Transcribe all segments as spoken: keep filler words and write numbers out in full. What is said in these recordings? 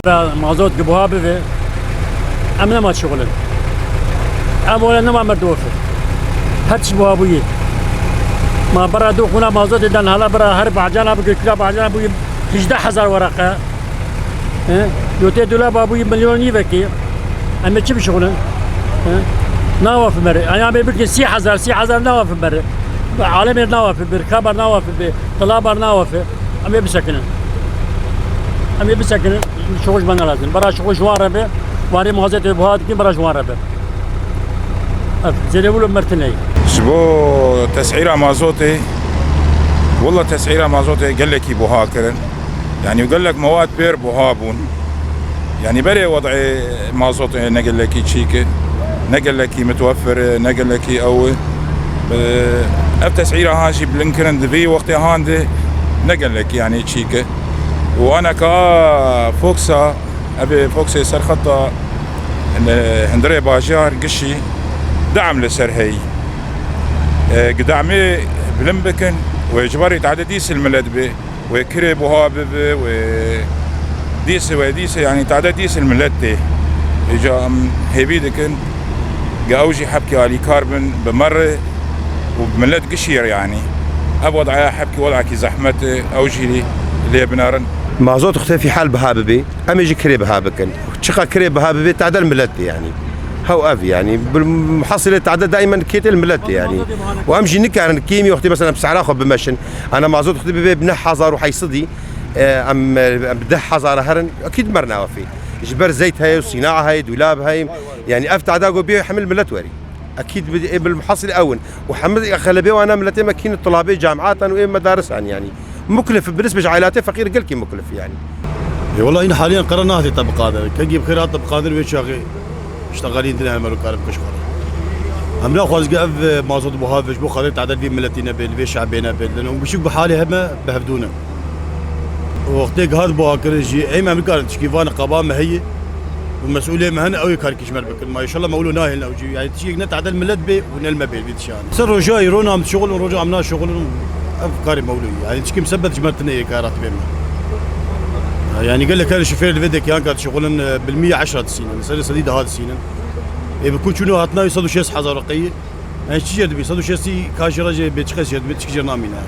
Mazot ki buha bibe, em nema şixulin. Em wele nema merdofir. Her tişt buha bûyî. Ma bera du xuna mazotê den hala bera her bacana bû, kira bacana bûyî hejdeh hezar weraqe. He? Yotê dolaba bûyî milyon nîvekî. Em ê çi bişixulin? He? Nawa fimeri. Aya bê birkin sî hezar, sî hezar nawa fimeri. Alemê nawa fimeri, kabar nawa fimeri, tilabar nawa fimeri. Em ê bisekinin. Em ê bisekinin. Şixul ji me ne lazim. Bera şixul ji wan re be. Warê mazotê buha dikin, bera ji wan re be. Ev zêde wilo mertineyî. Ji bo tesîra mazotê, wela tesîra mazotê gelekî buha kirin. Yani gelek mewad pêr buha bûn. Yani berê wed'ê mazotê ne gelekî çîk e, ne gelekî mitwefir e, ne gelekî ew e. Bi-, ev tesîra han jî bilind kirin di vî wextê han de ne gelekî yani çîk e. Û aneka Foxa, ev ê Foxê ser xeta, e, hundirê bajar gişî dam li ser heyî. E, gidamê bilind bikin û ji ber wê tade dîsil milet bê. Wê kirê buha bibe, wê dîse, wê dîse, yani tade dîse milet tê. Îca em hêvî dikin, ge ew jî hebkî alîkar bin, bi me re û bi milet gişî re yani. Ev wedaya hebkî wedakî zehmet e, ew jî lê binerin. Mazot xutefî hal biha bibe, em ê jî kirê biha bikin. Çiqa kirê biha bibe, tade milet tê yani. Hew ev yani. Bil muhasile tade daimen kêtê milet tê yani. Û em jî nikarin kîmî wextê mesela em sehra xwe bimeşin. Ana mazot xwe bibe bi neh hezar û heyt sedî, e, em, em bi deh hezar herin, ekîd mer navafê. Ji ber zeyt heye, sîna heye, dûlab heye. Yani ev tada go bê hemil milet werî. Ekîd bi, e, bil muhasil ewin. Û hemil xelebê wana miletê me kîn tulabê camiatan û ê medarisan yani. Muklif, binisbe ji ailatê feqîr gelkî muklif yani. E, wela în haliyen qera nahdi tebiqadir. Kegî bi xêr hat tebiqadir wê çaxê. Îşte xalî din hemer û karim kiş xwe. Em naxwazin ev, e, mazot buha ve ji bo xatir tadel vî miletî nebe, li vê şebê nebe. Û bişik bi halê heme bihevdûn in. Û wextê gihat buha kirin jî, ey me em nikarin tişkî van qaba me heye û mesûlê me hene, ew ê karkî ji me re bikin. Ma înşallah me wilo nahêlin ew jî. Yani tişkî ne tadel milet bê û ne li me bê vî tişan. Ser roja îro nam şixulin, roja em naşixulin, ev karê mewlû ye. Yani tişkî misebet ji me tine yê kara tibê me. Yani gelek her şofêr li vê dekeyan ka dişixulin, e, bil mî eşra disînin, li serê sedî daha disînin. Ê bi ku çûno hatina wî sed û şêst hezar qeyî. Yani çi jêr dibî, sed û şêstî ka jêra jê bê çiqas jêr dibî, tişkî jêr namîne.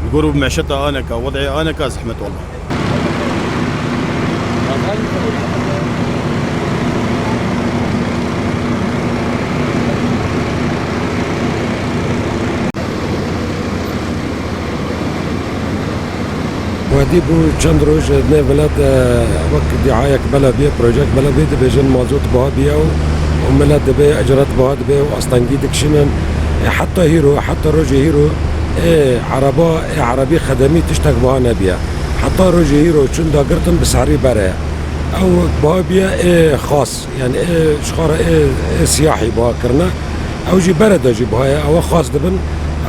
Li gor meşeta aneka, wed'ê aneka zehmet wela. Wedî bû çend roj nê milet, e, wek dîayek bela bîye, projek bela bîye, dibêjin mazot buha bîye û, û milet dibê ecret buha dibê û astengî dikişînin. E, heta hîro, heta rojê hîro, ê ereba, ê erebî xedemî tiştek buha nebîye. Heta rojê hîro çûn dagirtin bi serî bere. Ew buha bîye ê xas. Yani, ê, ji xwe re ê, ê siyahî buha kirine. Ew jî bere de jî buha ye. Ewa xas dibin.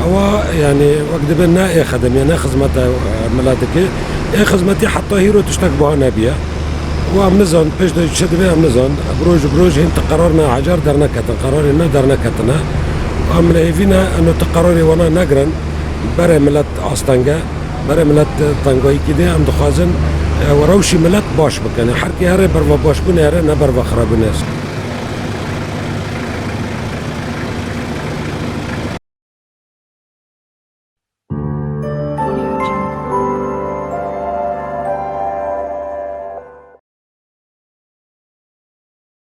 Ewa, yani, wek dibin ne ê xedemiye, ne xizmete, e, milet dike. Ê xizmetî heta hîro tiştek buha nebiye. Û em nizan, pêş de çi dibe em nizan. Bi roj bi roj hîn ti qerar ne ecar derneketin, qerarê ne derneketine. Em li hêvî ne, eno ti qerarê wana negirin. Bere milet astenge. Berê milet tengayîkî dê, em dixwazin, e, rewşî milet baş bikin. Her kê here berva başbûnê here, ne berva xirabûnê.